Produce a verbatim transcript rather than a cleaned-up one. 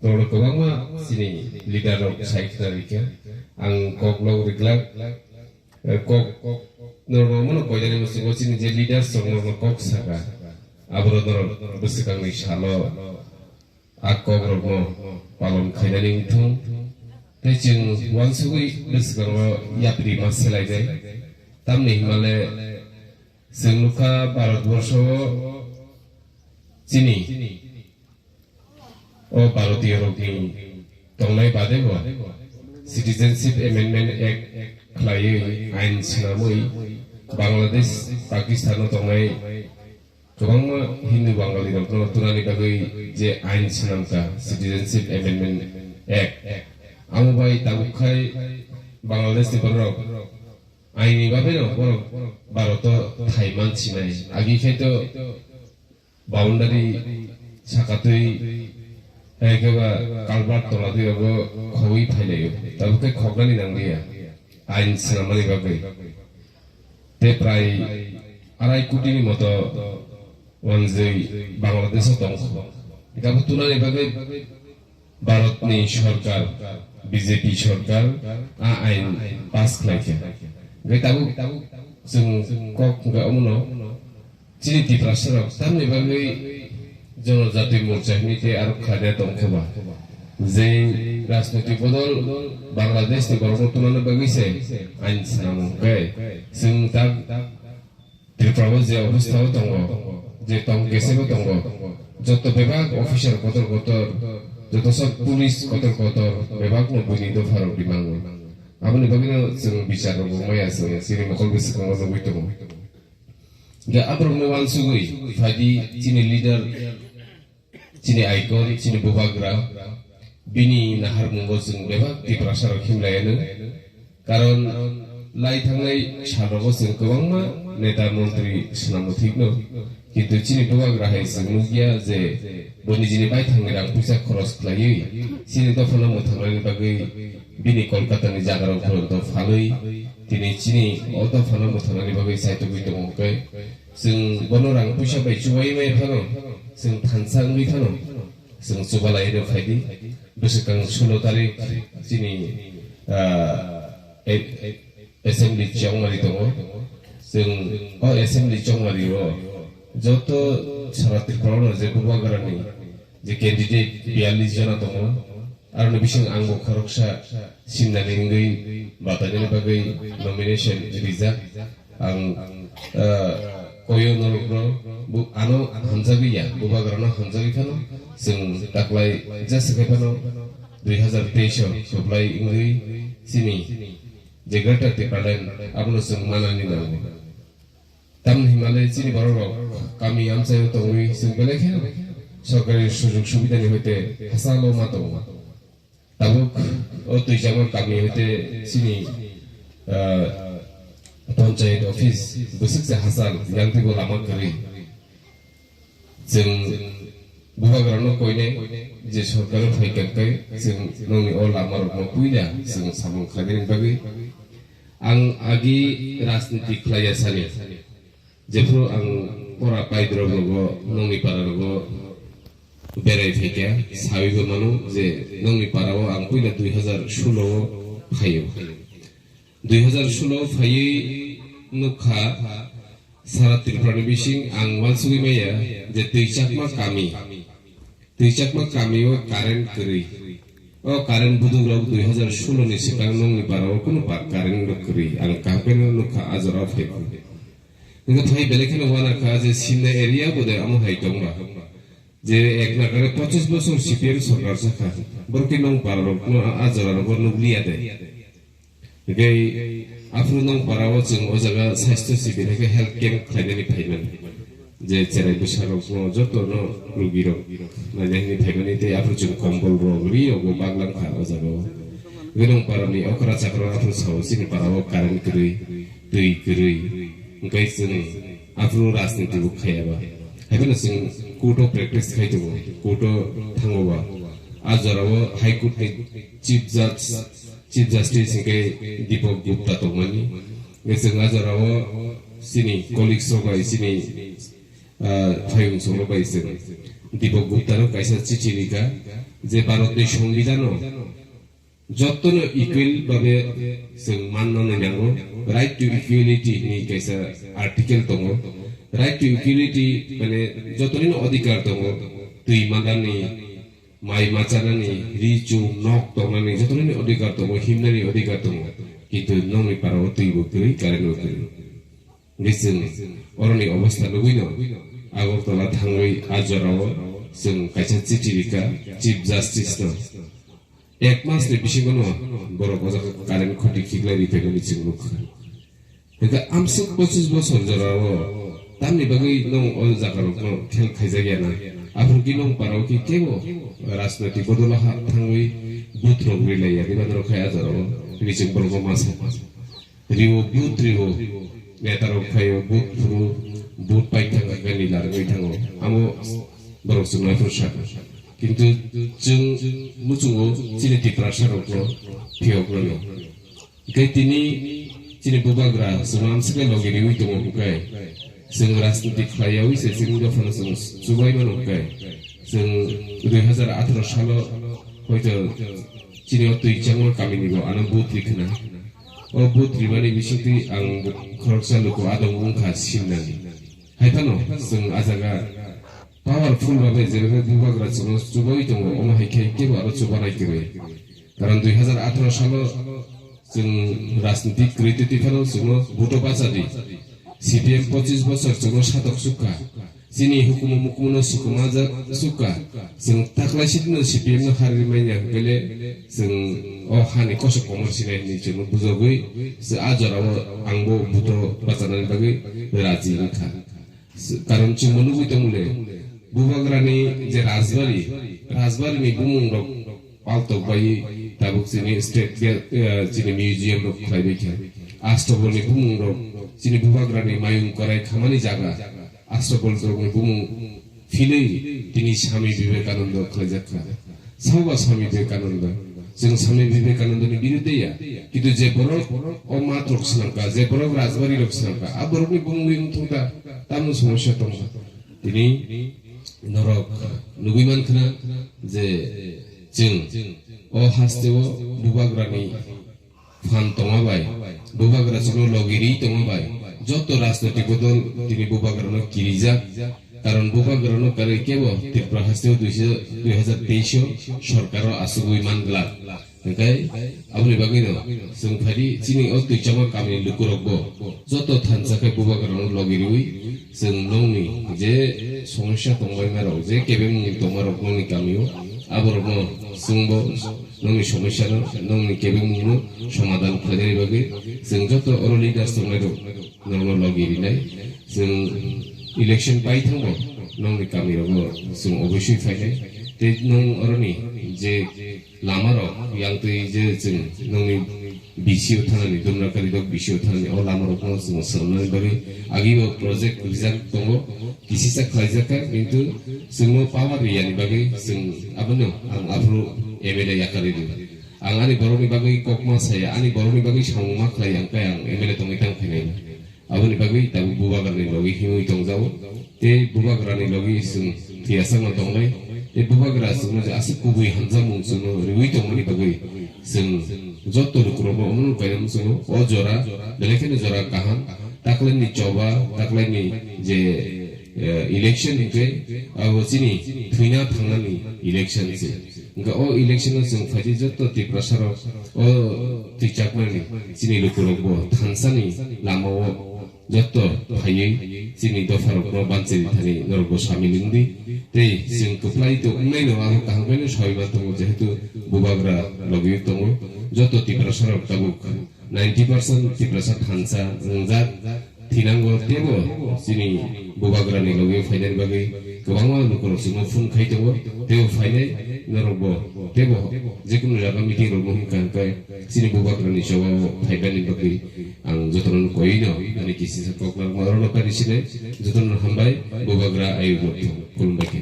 Norok kwbangma chini leader rok sai khna rikha. Ang kok lok riglak, eh, kok norok mano koidani musungo chini je leaders rok norok kok saka. Aboro norok bwswkangni salo a kok rokno palon khainani wngthung. Tei chwng uansugwi bwswkango yapri ma selainai. Tamni hwnmale chwng nukha Bharatborsho chini o Bharatiyo rokni tongnai bade bo Citizenship Amendment Act khlaiwi ain swnamwi Bangladesh, Pakistan o tongnai kwbangma Hindu Bangali rokno tunani bagwi je ain swnamkha Citizenship Amendment Act, amo bai tabuk khai Bangladesh ni borok aini bagwi no borok Bharat o thai man sinai. Agi khai to boundary sakatwi hai khe ba culvert tola twi rogo khogwi phailaio. Tabuk khe khoknani nangliya ain swnamani bagwi. Tei prai arai kotini moto wanjwi Bangladesh o tongkho. Abo tunani bagwi Bharatni sorkar, B J P sorkar a ain pass khlaikha. Hwnkhe tabuk chwng kok hwnkhe omono chini Tiprasarok tamni bagwi Jonojati Morcha hinwi tei aro khlaina tongkhoba. Je rajnoitik bodol Bangladeshni borokno tunana bagwi se ain swnamo hwnkhe chwng tak Tripura o je obostha o tongo, je tong kesebo tongo, joto bebak officer kotor kotor, joto sob police kotor kotor, bebak no buini dopha rok rimango. Aboni bagwi no chwng bichar rok bo maya chwng chini mokol bwswkango nugwi tongo. Je aborok no wansugwi phaidi chini leader, chini icon, chini bubagra, bini naharmungo chwng bebak Tiprasa rok himlaianw. Karon lai thangnai salrogo chwng kwbangma neta montri swnamno thikno. Kintu chini bubagra hai chwng nukya je bo nijini baithangni rang puisa khoros khlaiwi chini dophano mwthangnani bagwi bini Kolkatani jagarok phoronto phalwi tini chini o dophano mwthangnani bagwi chaitugwi tongo hwnkhe. Chwng bono rang puisa bai chubai maya phano, chwng thansa wngwi phano, chwng chubalai rw phaidi. Bwswkang sulo tarik chini, ah, e-, e-, assembly chongmari tongo. Chwng o assembly chongmari o joto sara Tripura no je bubagrani je candidate biyallis jona tongo. Aroni bising angbo khoroksa simnani wngwi batainani bagwi nomination rijak. Ang, ah, koyo norokno bo ano hamjagwi ya, bubagrano hamjagwi phano chwng taklai jesa khe phano dui hazar teis o kwplai wngwi chini je Greater Tipraland abono chwng manani nango. Tamni hwnmale chini borok rok kami amchaio tongwi chwng belai kheno sorkari sujug subidani hoite hachalo ma tongo. Tabuk o twijama kami hoite chini, ah, panchayat office bwswk se hachal yang twibo lama kwrwi. Chwng bubagrano koinai je sorkar o phai kha khe chwng nongni o lama rokno puila chwng samung khlainani bagwi. Ang agi rajniti khlaiya sani. Jephru ang pora paidrop rogo nongni para rogo berai phaikha, sawibo mano je nongni para o ang puila dui hazar sulo o phaio. Dui hazar sulo o phaiwi nukha sara Tripura ni bising ang uansugwi maya je twi chakma kami. Twi chakma kami o current kwrwi. O current buduk rok dui hazar sulo ni swkang nongni bara o kunu pa current rok kwrwi. Ang kaham khe no nukha a jora o phai phuru. Hwnkhe phai belai kheno uana kha je Simna area bo de amo hai tongba. Je ek nakare pochis bosor C P M sorkar sakha. Borok khe nong bara rok no a jora rok o nukliya de. Hwnkhe aphuru nong para o chwng o jaga sasthya sibir hai khe health camp khlainani phaimani. Je cherai bwsarokno jotono rugirok nainani phaimani tei aphuru chwng kombol rok ri rokbo baglang kha o jaga o. Hwnkhe nong parani okra chakra aphuru sao chini para o current kwrwi, twi kwrwi. Hwnkhe chwng aphuru rajniti bo khaiya ba. Haiphano chwng court o practice khai tongo, court o thango ba. A jora o High Court ni Chief Judge Chief Justice hinkhe Deepak Gupta tongmani. Hwnkhe chwng a jora o chini colleagues rok bai chini, ah, phaiyung song rok bai chwng Dipok Guptano kaisa chithi rikha je Bharatni Songbidan-o jottono equal babe chwng mannani nango, right to equality hinwi kaisa article tongo. Right to equality mane jottonino odhikar tongo, twi manani, mai machanani, ri chum nok tongnani jottonino odhikar tongo, himnani odhikar tongo, kintu nokni parao twi bo kwrwi, current bo kwrwi. Hingke chwng oroni obostha nugwino Agartala thangwi a jorao chwng kaisa chithi rikha Chief Justice no. Ek mas ni bisingo no borok o jaga current khoti khiklai ri phaimani chwng nukha. Hingke amswk pochis bosor jorao tamni bagwi nwng o jaga rokno khel khaijak ya na? Aphuru ki nwng parao ki kebo rajnoitik bodolo ha thangwi booth rok rilai ya, diba norok khai a jorao? Hingke chwng borokno ma sa. Riwo booth riwo, neta rok phaio booth phuru, booth paithang khe nila rwgwi thango. Amo borok chwngno phuru sakha. Kintu chwng muchungo chini Tiprasa rokno phiyokno no. Hingke tini chini bubagra chwngno amswkhe logi riwi tongo hwnkhe, chwng rajniti khlai yawi se chini dophano chwng chubai mano hwnkhe, chwng dui hazar atharo salo hoito chini o twi changma kamini bo ano booth rikhwna. O booth rimani bisingtwi ang khoroksa luku adong wngkha simnani. Hai phano chwng a jaga powerful babe jebebe bubagra chwngno chubai tongo, omo hai khe kebo aro chubanai kwrwi. Karon dui hazar atharo salo chwng rajnitik kwrwi twi twi phano chwngno vote-o bacha di. C P M pochis bosor chwngno satok sukha. Chini hukumu mukumu no sukuma ja-, sukha. Chwng taklai sitino C P M no hari manya hwnkhe le chwng o hani kosok komor sinai hinwi chwngno bujogwi se a jorao angbo vote-o bachanani bagwi raji wngkha. Karon chwngbo nugwi tongmole, bubagrani je rajbari, rajbarini bumung rok paltok bai tabuk chini state ge-, eh, chini museum rok khlai bai kha. Astobolni bumung rok chini bubagrani mayung korai khamani jaga. Astobol rokni bumung philwi tini Swami Vivekananda khlaijak kha. Sabo Swami Vivekananda. Chwng Swami Vivekananda ni biruddhe ya. Kintu je borok o math rok swnamkha, je borok rajbari rok swnamkha, a borok ni bumung wi wngthung ta, tamo somosya tongkha. Tini norok nugwi mankhna je chwng o hasteo bubagrani phan tongma bai, bubagra chwngno logi ri tongma bai, joto rajnoitik bodol tini bubagrano kirijak. Karon bubagrano karwi kebo Tripura hasteo dui hajar teis o sorkaro asugwi man glak. Hingke aboni bagwino chwng phaidi chini o twi chama kamini lukurokbo joto thansa khe bubagrano logi riwi chwng nongni je somosya tongbaima rok, je kebengmung tongma rok nongni kamio, aborokno chwngbo nongni somosyano, nongni kebengmungno somadhan khlainani bagwi chwng joto oro leaders tongnairok norokno logi rinai. Chwng election pai thangbo nongni kamirokno chwng obosui phainai. Tei nong oroni je lamarok, yang twi je chwng nongni B C o thanani, Dumrakari dok B C o thanani, o lamarokno chwng swnamnani bagwi agibo project rijak tongo, kisisa khlaijakha, kintu chwngno power riyani bagwi chwng abono ang aphuru M L A yakarwi rw. Ang ani borokni bagwi kokma saya, ani borokni bagwi samung ma khlai, ang khe ang M L A tongwi tang phainai. Aboni bagwi tabuk bubagrani logi himwi tongjago. Tei bubagrani logi chwng thwiyasakno tongnai. Tei bubagra chwngno je aswk kubui hamjakmung chwngno riwi tongmani bagwi chwng joto lukurokno omono kainwi chwngno o jora, belai kheno jora kaham. Taklaini choba, taklaini je, eh, election hinkhe abo chini thwina thangnani election se. Hingke o election o chwng phaidi joto Tiprasa rok o twichakmani chini lukurok bo thansani lama o joto phaiwi chini dopha rok no banchari thani norok bo samil wngdi. Tei chwng kwplai to wngnai no abo kaham khe no sawi ma tongo, jehetu bubagra logi tongo joto Tiprasa rok tabuk ninety percent Tiprasa thansa wngjak. Thinango teibo chini bubagrani logi phainani bagwi kwbangma lukurok chwngno phone khai tongo. Teibo phainai norokbo teibo jekunu jaga meeting rokno himkha hwnkhe chini bubagrani chobao phaibani bagwi ang jotono koino ani kisisa kok narwkma orono kari sinai. Jotono hambai, bubagra ayuk rok thung. Khulumbai khe.